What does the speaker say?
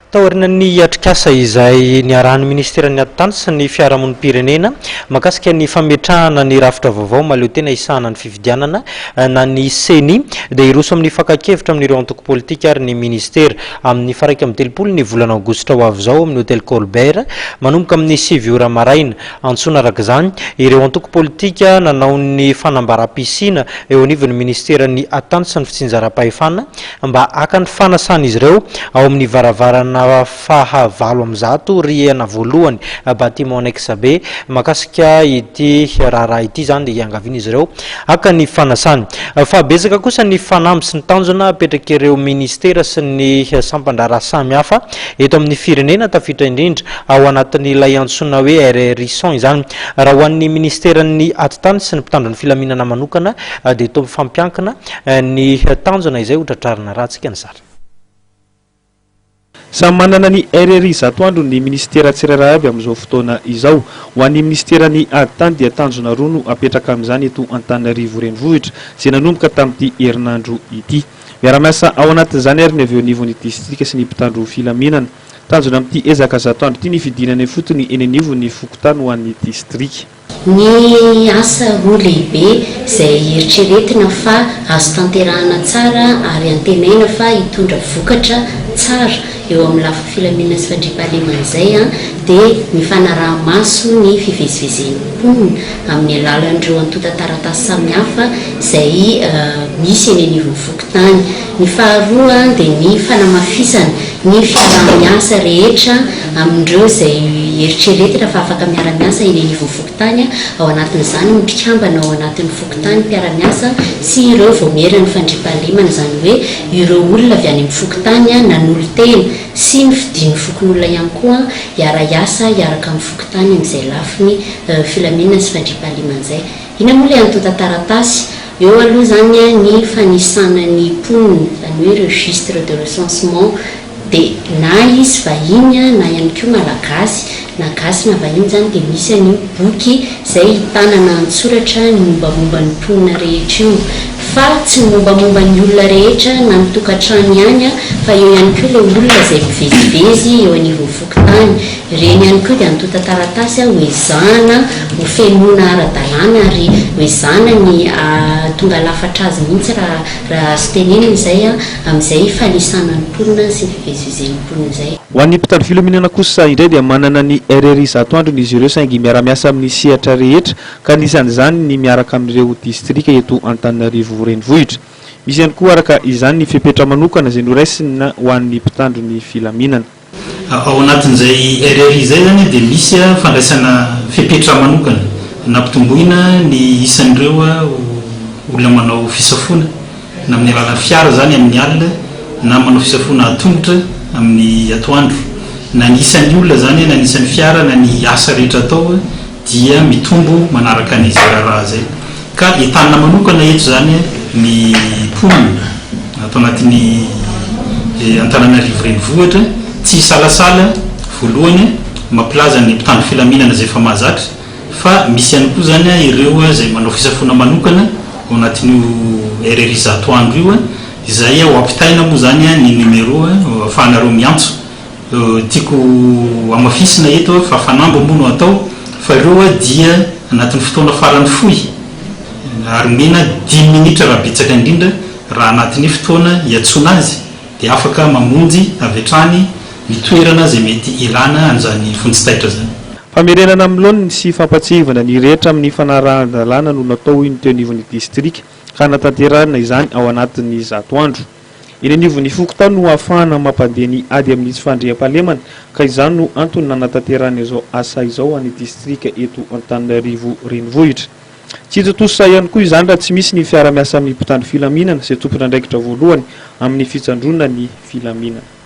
Taorian'ny atrikasa izay niarahan'ny Minisiteran'ny Atitany sy ny Fiarahamonim-pirenena mahakasika ny fametrahana ny rafitra vaovao mahaleo tena hisahana ny fifidianana na ny Ceni dia hiroso amin'ny fakan-kevitra amin'ireo antoko politika ary ny Minisitera amin'ny faha 31 ny volana aogositra ho avy izao amin'ny Hotel Colbert manomboka amin'ny 9 ora maraina. Antsoina araka izany ireo antoko politika nanao ny fanambaram-pisiana eo anivon'ny Minisiteran'ny Atitany sy ny Fitsinjaram-pahefana mba haka ny fanasan'izy ireo ao amin'ny varavarana faha 108 rihana voalohany, bâtiment annexe B. Mahakasika ity raharaha ity izany dia iangaviana izy ireo haka ny fanasany. Fa betsaka kosa ny fanamby sy ny tanjona apetrak'ireo minisitera sy ny sampan-draharaha samihafa eto amin'ny firenena, tafiditra indrindra ao anatin'ilay antsoina hoe RRI 100 izany. Raha ho an'ny minisiteran'ny Atitany sy ny mpitandro ny filaminana manokana dia toa mifampiankina ny tanjona izay ho tratrarina raha antsika ny sary. Samy manana ny RRI 100 andro ny minisitera tsirairay avy amin'izao fotoana izao. Ho an'ny minisiteran'ny ady tany dia tanjona roa no apetraka amin'izany eto Antananarivo Renivohitra izay nanomboka tamin'ity herinandro ity. Miara-miasa ao anatin'izany ary ny avy eo anivon'ny distrika sy ny mpitandro filaminana. Tanjona amin'ity ezaka 100 andro ity ny fidinana ifotony eny anivon'ny fokontany ho an'ny distrika. Ny asa roa lehibe izay eritreretina fa azo tanterahana tsara ary antenaina fa hitondra vokatra tsara eo amin'ny lafiny filaminana sy fandriampahalemana izay dia ny fanaraha-maso ny fivezivezen'ny mponina amin'ny alalan'ireo antontan-taratasy samihafa izay misy eny anivon'ny fokontany. Ny faharoa dia ny fanamafisana ny fiaraha-miasa rehetra amin'ireo izay eritreretina fa afaka miara-miasa eny anivon'ny fokontany, ao anatin'izany ny mpikambana ao anatin'ny fokontany mpiara-miasa sy ireo vaomieran'ny fandriampahalemana, izany hoe ireo olona avy any amin'ny fokontany nanolo-tena sy ny fidian'ny fokonolona ihany koa hiara-hiasa hiaraka amin'ny fokontany amin'izay lafiny filaminana sy fandriampahalemana izay. Inona moa ilay antontan-taratasy? Eo aloha izany ny fanisana ny mponina, izany hoe registre de recensement, dia na izy vahiny na ihany koa malagasy, na gasy na vahiny izany dia misy an'io boky izay hitanana an-tsoratra ny mombamomba ny mponina rehetra io. Fa tsy ny mombamomba ny olona rehetra na ny tokantrano ihany fa eo ihany koa ilay olona izay mivezivezy eo anivon'ny fokontany. Ireny ihany koa dia antontan-taratasy ho ezahana ho fenoina ara-dalàna ary ho ezahana ny hahatonga lafatra azy mihitsy raha raha azo tenenina izay amin'izay fanisana ny mponina sy ny fivezivezen'ny mponina izay. Ho an'ny mpitandro filaminana kosa indray dia manana ny RRI 100 androny izy ireo saingy miara-miasa amin'ny sehatra rehetra ka anisan'izany ny miaraka amin'ireo distrika eto Antananarivo Renivohitra. Misy ihany koa araka izany ny fepetra manokana izay noraisina ho an'ny mpitandro ny filaminana. Ao anatin'izay RRI izay izany dia misy fandraisana fepetra manokana nampitomboina ny isan'ireo olona manao fisafoana na amin'ny alalan'ny fiara izany amin'ny alina na manao fisafoana an-tongotra amin'ny atoandro. Na ny isan'ny olona izany na ny isan'ny fiara na ny asa rehetra atao dia mitombo manaraka an'izay raharaha izay. Ka entanina manokana eto izany ny mponina ato anatin'ny Antananarivo Renivohitra tsy hisalasala voalohany mampilaza ny mpitandro filaminana izay efa mahazatra fa misy ihany koa izany ireo izay manao fisafoana manokana ao anatin'io RRI 100 andro io izay ho ampitaina moa izany ny numéro ahafahanareo miantso Tiako hamafisina eto fa fanamby moa no atao fa ireo dia anatin'ny fotoana farany fohy ary omena dimy minitra raha betsaka indrindra raha anatin'ny fotoana iantsoana azy dia afaka mamonjy avy hatrany ny toerana izay mety ilana an'izany vonjy taitra izany. Famerenana amin'ny laoniny sy fampatsiahivana ny rehetra amin'ny fanarahan-dalàna no natao hoy ny teo anivon'ny distrika ka hanatanterahina izany ao anatin'ny 100 andro. Eny anivon'ny fokontany no ahafahana mampandeha ny ady amin'ny tsy fandriampahalemana ka izany no antony nanatanterahana izao asa izao any distrika eto Antananarivo renivohitra. Tsy tontosa ihany koa izany raha tsy misy ny fiara-miasa amin'ny mpitandro filaminana izay tompon'andraikitra voalohany amin'ny fitsandroana ny filaminana.